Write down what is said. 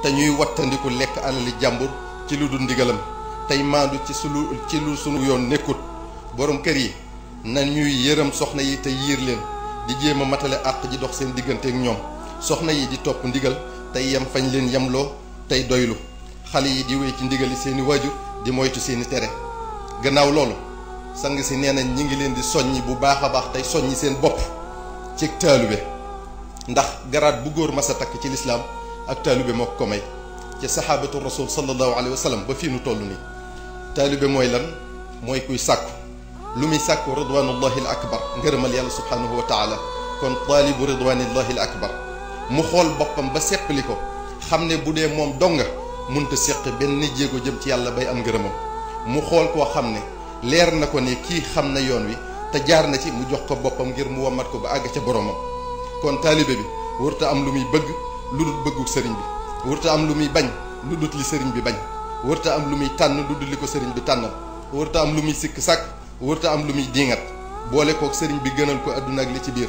te ñuy wattandiku lekk alali jàmbur ci lu dul ndigalam tey maandu ci lu sunu yoon nekkut. borom kër yi na ñuy yërëm soxna yi te yiir leen di jéem a matale àq ji dox seen diggante ak ñoom soxna yi di topp ndigal tey yem fañ leen yemloo tey doylu xale yi di wéy ci ndigali seeni waajur di moytu seeni tere. gannaaw loolu sang si nee nañ ñi ngi leen di soññi bu baax a baax tey soññi seen bopp ci taalube ndax garaat bu góor mas a takk ci lislaam ak taalube moo ko may ci saxaabatu rasul sallallahu alayhi wa sallam ba fii nu toll nii. taalube mooy lan mooy kuy sàkku lu muy sàkku ridwanullahi al akbar ngërëmal yàlla subhanahu wa taala kon taalibu ridwanillahi al akbar mu xool boppam ba seppali ko xam ne bu dee moom donga munta séq benn jéego jëm ci yàlla bay am ngërëmam mu xool koo xam ne leer na ko ne kii xam na yoon wi te jaar na ci mu jox ko boppam ngir mu wommat ko ba àgg ca boromam. kon taalibe bi warta am lu muy bëgg lu dul bëggu sëriñ bi warta am lu muy bañ lu dul li sëriñ bi bañ warta am lu muy tànn lu dul li ko sëriñ bi tànnal warta am lu muy sikk sàkk warta am lu muy diingat boole kook sëriñ bi gënal ko àdduna ak li ci biir.